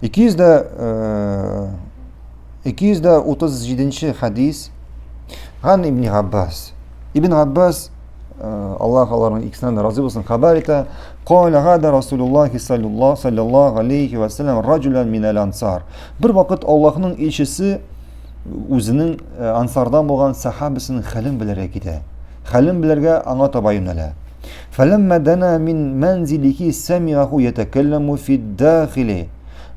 237 хәдис. Ган ибн Габбас. Ибн Габбас, Аллаһ аларның икесеннән дә разый булсын, хәбәр итә. Кала гада Расулуллаһи саллаллаһу алейхи ва саллям раджулан минәл ансар. Бер вакыт Аллаһның илчесе үзенең ансардан булган сахабасының хәлен белергә китә. Хәлен белергә аңа таба юнәлә. Фәләммә дана мин мәнзилихи сәмиаху ятакалламу фи дахили.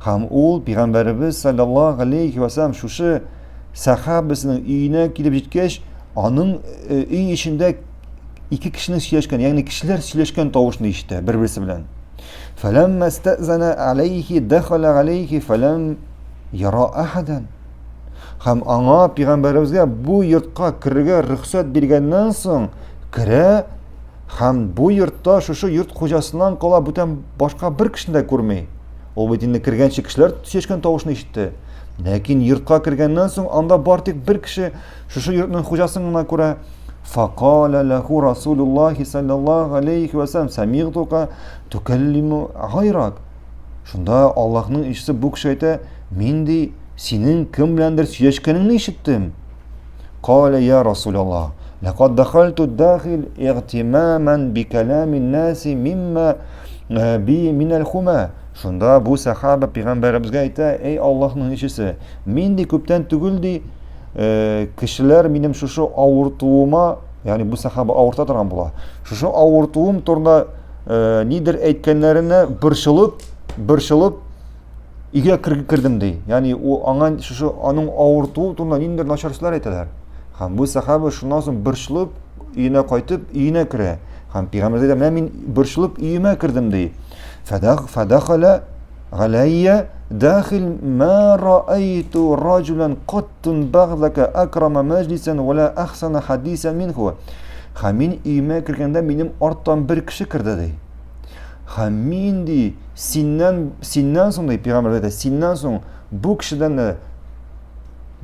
Һәм ул пәйгамбәребез саллаллаһу алейхи ва саллям шушы сахабасының өенә килеп җиткәч, аның өй эчендә ике кешенең сөйләшкән, ягъни кешеләр сөйләшкән тавышны ишетә бер-берсе белән. Фәләммә стәзана алейхи дахала алейхи фәләм яра ахадан. Һәм аңа пәйгамбәребезгә бу йортка керергә рөхсәт биргәннән соң керә һәм бу йортта шушы йорт хуҗасыннан кала бүтән башка бер кешене дә күрми. Ул бит инде кергәнче кешеләр сөйләшкән тавышны ишетте. Ләкин йортка кергәннән соң анда бар тик бер кеше шушы йортның хуҗасын гына күрә. Факала лаху Расулуллахи саллаллаху алейхи ва саллям самигтука тукаллиму гайрак. Шунда Аллаһның илчесе бу кеше әйтә, мин ди, синең кем беләндер сөйләшкәнеңне ишеттем. Каля я Расулаллах, лакад дахальту дахил игтимаман бикаламин наси мимма э, би минәл хума. Шунда бу сахаба пәйгамбәребезгә әйтә, эй Аллаһның илчесе, мин ди күптән түгел ди, э, кешеләр минем шушы авыртуыма, ягъни бу сахаба авырта торган була. Шушы авыртуым турында э, нидер әйткәннәренә борчылып, борчылып өйгә кердем ди. Ягъни ул аңа шушы аның авыртуы турында ниндидер начар сүзләр әйтәләр. Һәм бу сахаба шуннан соң борчылып өенә кайтып, өенә керә. Һәм пәйгамбер әйтә, менә мин борчылып өемә кердем ди. Фадахала галәйя дахил ма раайту раджулан каттун багдака акрама мәҗлисән ва ла ахсана хадисан минху. Һәм мин өемә кергәндә минем арттан бер кеше керде ди. Һәм мин ди, синнән синнән соң ди, пәйгамбер әйтә, синнән соң бу кешедән дә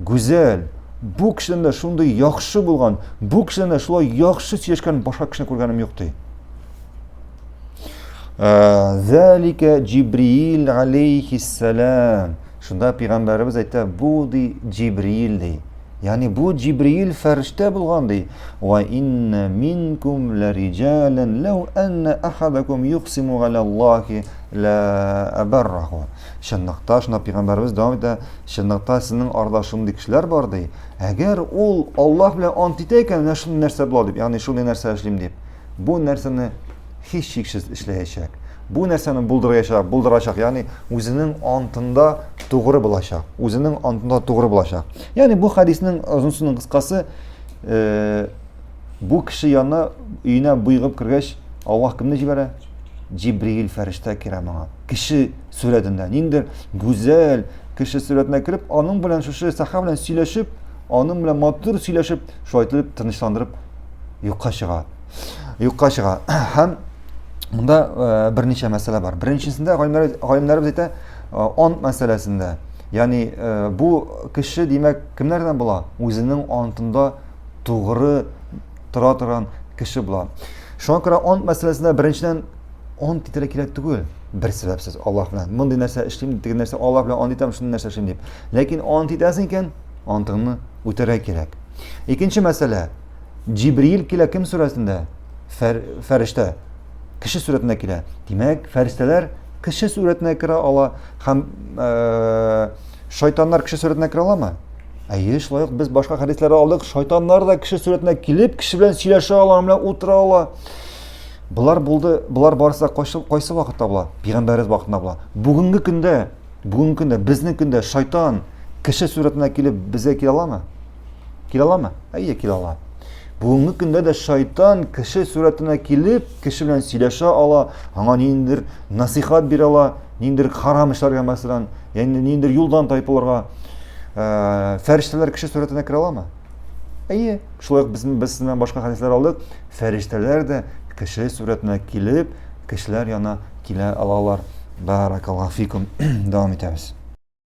гүзәл, бу кешедән дә шундый яхшы булган, бу кешедән дә шулай яхшы сөйләшкән башка кешене күргәнем юк ди. Зәликә Җибриил алейхиссалам. Шунда пәйгамбәребез әйтә, бу ди Җибриил ди. Ягъни бу Җибриил фәрештә булган ди. Ва инна минкум лариҗалан лау анна ахадакум юксиму галя Аллахи ла абарраху. Чынлыкта шунда пәйгамбәребез дәвам итә, чынлыкта сезнең арада шундый кешеләр бар ди. Әгәр ул Аллаһ белән ант итә икән, менә шундый нәрсә була дип, ягъни шундый нәрсә эшлим дип. Бу нәрсәне һичшиксез эшләячәк. Бу нәрсәне булдырачак, булдырачак, ягъни үзенең антында тугры булачак. Үзенең антында тугры булачак. Ягъни бу хәдиснең озынсының кыскасы, э, бу кеше янына өенә боегып кергәч, Аллаһ кемне җибәрә? Җибриил фәрештә керә моңа. Кеше сурәтендә, ниндер гүзәл кеше сурәтенә кереп, аның белән шушы сәхабә белән сөйләшеп, аның белән матур сөйләшеп, шулай итеп тынычландырып юкка чыга. Юкка чыга. Һәм монда э, берничә мәсьәлә бар. Беренчесендә галимнәр галимнәребез әйтә, э, ант мәсьәләсендә. Ягъни э, бу кеше димәк кемнәрдән була? Үзенең антында тугры тора торган кеше була. Шуңа күрә ант мәсьәләсендә беренчедән ант итәргә кирәк түгел. Бер сәбәпсез Аллаһ белән. Мондый нәрсә эшлим, теге нәрсә Аллаһ белән ант итәм, шундый нәрсә эшлим дип. Ләкин ант итәсең икән, антыңны үтәргә кирәк. Икенче мәсьәлә. Җибриил килә кем сурәтендә? Фәр, фәрештә. Кеше сурәтендә килә. Димәк, фәрештәләр кеше сурәтенә керә ала һәм э, шайтаннар кеше сурәтенә керә аламы? Әйе, шулай ук без башка хәдисләрдә алдык, шайтаннар да кеше сурәтенә килеп, кеше белән сөйләшә ала, аның белән утыра ала. Болар булды, болар барысы да кайсы, кайсы вакытта була? Пәйгамбәребез вакытында була. Бүгенге көндә, бүгенге көндә, безнең көндә шайтан кеше сурәтенә килеп безгә килә аламы? Килә аламы? Әйе, килә ала. Бүгенге көндә дә шайтан кеше сурәтенә килеп, кеше белән сөйләшә ала, аңа ниндидер насихат бирә ала, ниндидер харам эшләргә, мәсәлән, ягъни ниндидер юлдан тайпылырга. Э, фәрештәләр кеше сурәтенә керә аламы? Әйе, шулай ук без без сезнең башка хәдисләр алдык. Фәрештәләр дә кеше сурәтенә килеп, кешеләр янына килә алалар. Баракаллаһу фикум. Дәвам итәбез.